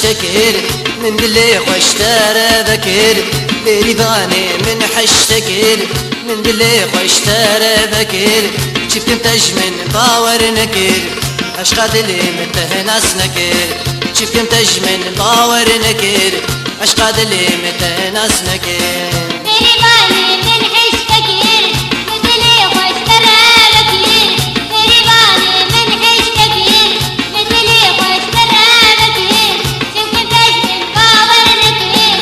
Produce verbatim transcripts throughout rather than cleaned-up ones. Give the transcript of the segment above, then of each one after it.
Çekir, min dilê xweş te re vekir, Bêrîvanê min heş te kir, min dilê xweş te re vekir, çi bikim te ji min bawer nekir, eşqa dilê min te nas nekir, çi bikim te ji min bawer nekir, eşqa dilê min te nas nekir. Bêrîvanê min heş te kir, min dilê xweş te re vekir, Bêrîvanê min heş te kir, min dilê xweş te re vekir, çimkî te ji min bawer nekir,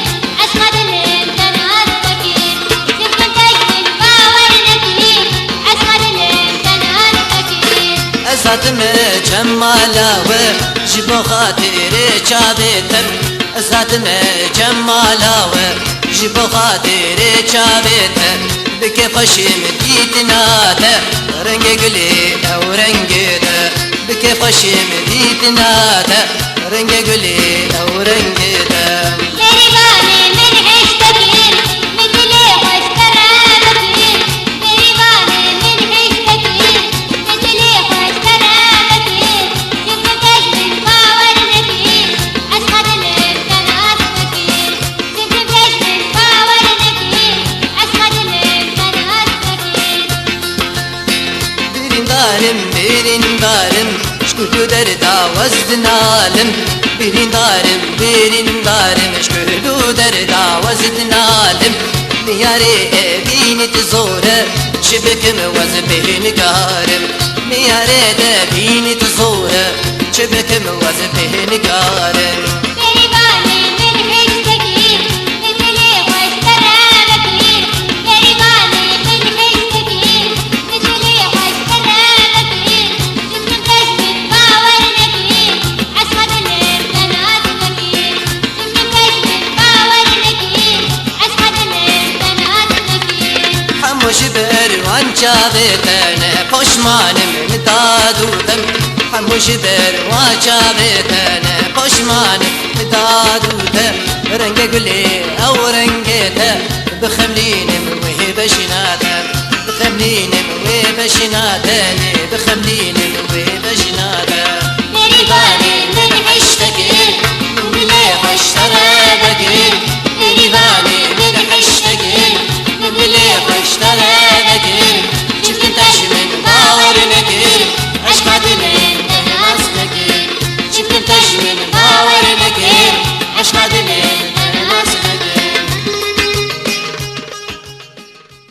eşqa dilê min te nas nekir, çimkî te ji min bawer nekir, eşqa dilê min te nas nekir. Ez hatime cemala we, ji bo xatirê çavê te, ez hatime cemala we, ji bo xatirê çavê te, bi kêf xweşî min dîtina te, rengê gulê ew rengê te, bi kêf xweşî min dîtina te, rengê gulê ew rengê te. Bêrîvanê min heş te kir, min dilê xweş te re vekir, Bêrîvanê min heş te kir, min dilê xweş te re vekir, çimkî te ji min bawer nekir, eşqa dilê min te nas nekir, çimkî te ji min bawer nekir, eşqa dilê min te nas nekir. Birîndar im, birîndar im, ji ku tu derda wez dinalim. Birîndar im, birîndar im, ji ku tu derda wez dinalim. Miyarê evînî tu zor e, çi bikim wez bê nikarim. Miyarê devînî tu zor e, çi bikim wez bê nikarim. Bêrîvanê min heş te kir, min dilê xweş te re vekir, Bêrîvanê min heş te kir, min dilê xweş te re vekir, çimkî te ji min bawer nekir, eşqa dilê min te nas nekir, çimkî te ji min bawer nekir, eşqa dilê min te nas nekir. Hemû ji ber wan çavê te ne, poşman im, min dad û dem. Hemû ji ber wan çavê te ne, poşman im, min dad û dem. Rengê gulê ew rengê te, bixemlînim wê beşîna te, bixemlînim wê beşîna te, lê bixemlînim